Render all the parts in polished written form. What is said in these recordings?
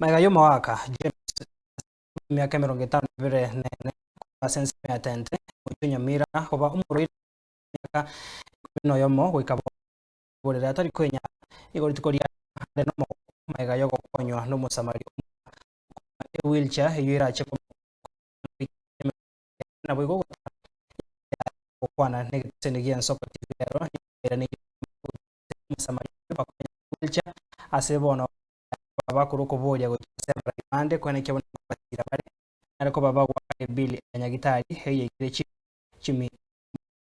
Magega y'omogaaka James emiaka 54 korwa ase ensemo ya Tente, omochie o Nyamira, koba omorwaire emiaka 11 goika borere atari kwenyara. Nigo rituko riaye are nomogoko magega y'ogokonywa n'Omosamaria omuya okomoa ewheelchair eyio erache komokonya naboigo gotara gokwana negeteseni gi'ensoko TV rero nigo airaneirie Omosamaria oyio bakonya ewheelchair ase bono bakorwa okoboria gochia ase abarai bande koenekia buna nkobasiira bare nare koba bagoaka ebill ya nyagitari eyio yaikire chimi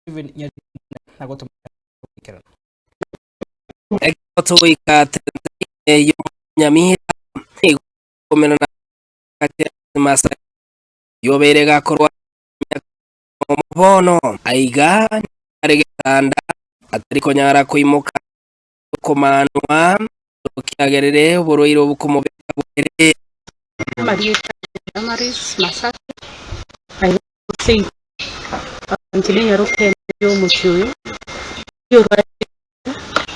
Steven Nyaribari na gotoma goikerana. Ekero togoika tente y'Omonyamira, nigo tokomenana gati ase Masai yobeire gakorwa emiaka oyomo bono. Aiga nigo are getanda, atari konyara koimoka okomanwa, ekiagerire oborwaire obo komobeka bwere. Amarieta Damaris Masaki, aye Seito, inche nenyaroke ende y'omochie oyo, orwarire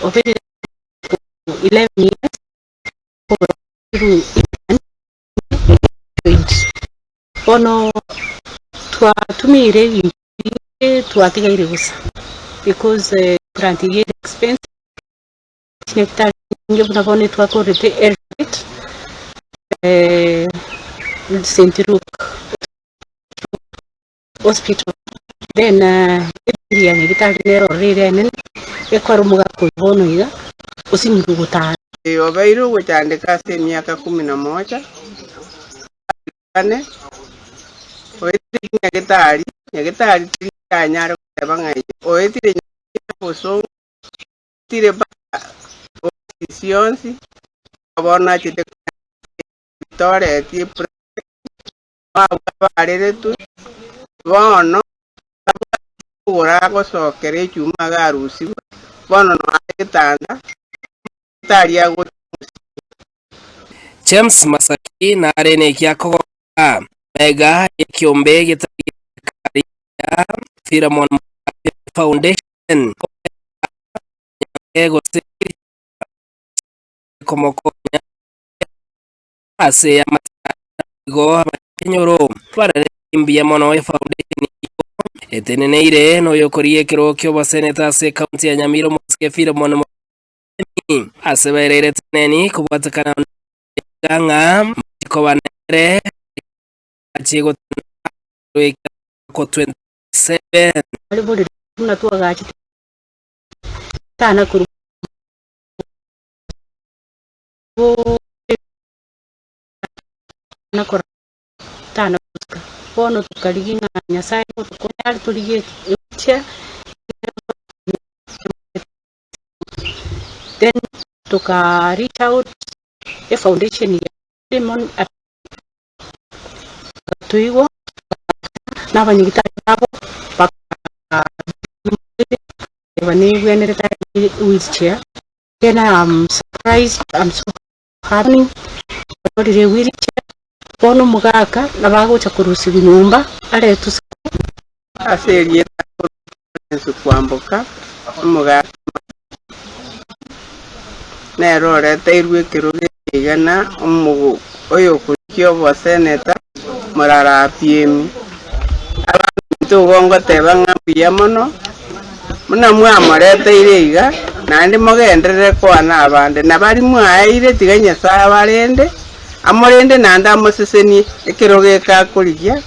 oberire 11 years korwa through joint. Bono twatumiire ebinto binge twatigaire bosa because grant eyio ere expensive, chinyagetari chinge buna bono etwakorete Eldoret, St Luke Hospital, then ebill ya nyagetari nere ororo ere enene, ekore omogaka oyo bono iga, osinyirwe gotara. Obeire ogochandeka ase emiaka kumi na moja, ane, oetire nyagetari, nyagetari teri tanyare goteba ng'a eye, oetire nyagetari bosongo, oetire mpaka ofisi yonsi, bono achete toretie abwo abareretwe, bono tabwati kogora agosokera echuma iga arusigwe, bono noare egetanda, tari agocha omosingi. James Masaki nare neki akogoka mega y'ekiombe getari gi'eserikari ya Philemon Mugabe Foundation nyange gose komokonya ase amatanga igo abanyakenyoro bararete mbuya mono efoundation eyio eteneneire noyokorigia ekerogo ki'oboseneta ase ekaunti ya Nyamira omosike Philemon Mugabe ase baereire teneni kobwatekana ng'a machikoba nere achie gotenena goika ko 27. Bare borere buna twagachete tana korwa tana gosuka bono tokarigia ng'a Nyasaye ngotokonya are torigetie egochia then toka reach out efoundation ya Lemon toigwa na abanyagitari babo baka nebwenerete wheelchair. Then I'm surprised, I'm so happy orire wheelchair, bono omogaka nabo agocha korusigwa nyomba aretwe isiko. Ase erieta Lawrence Kwamboka, omogaka nere oreteirwe ekerogo eke iga na oyokorigia oboseneta Morara Apiemi. Abaminto igo ngoteba ng'a mbuya mono, buna mwamoreteire iga, naende mogenderere koa nabande, na baria mwaeire tiga Nyasae abarende, amorende naende amosesenie, ekerogo eke akorigia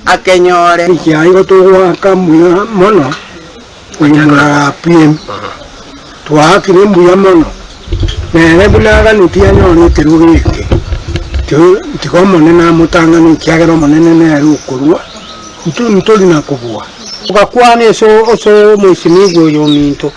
akenyore. Ekiagera igo togoaka mbuya mono oyo morarapie, twaakire mbuya mono, nere buna aganetie anyore ekerogo eke, tiga Omonene amotang'ane ekiagera Omonene nere okorua, intwe ntori na kobua. Ogakwana ase omoisinigwa oyo ominto,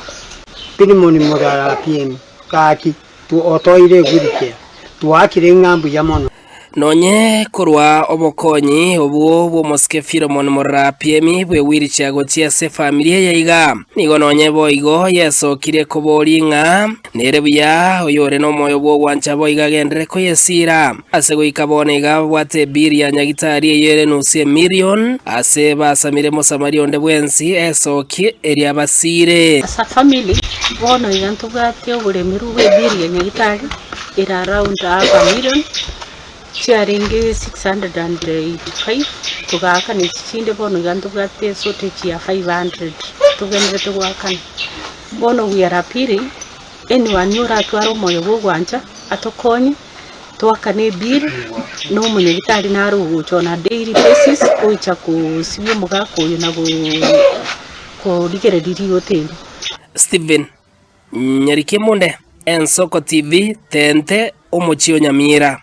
Pilimoni morarapiemi, gaki, otoire egwirichea, twaakire ng'a mbuya mono. Nonye korwa obokonyi obwo bw'omosike Philemon Morarapiemi bw'ewheelchair gochia ase efamiri eye iga, nigo nonye boigo yesokirie koboria ng'a nere buya oyore nomoyo bw'ogwancha boigo agenderere koyesiira. Ase goika bono iga babwate ebill ya nyagitari eyio ere nusu emillion ase basamire mosamaria onde bwensi esokie eria abasiire. As a family, bono iga ntobwate oboremerwa bw'ebill ya nyagitari. Ere around half a million, chiarenge 685, togaakana echi chinde bono iga ntobwate eshortage ya 500 togenderete goakana. Bono we are appealing anyone oratware omoyo bwa ogwancha atokonye, toakane ebill, na omonyagitari nare ogocha on a daily basis oicha kosibia omogaka oyo na korigereria rigota erio. Stephen Nyarikemunde, Ensoko TV, Tente, omochie o Nyamira.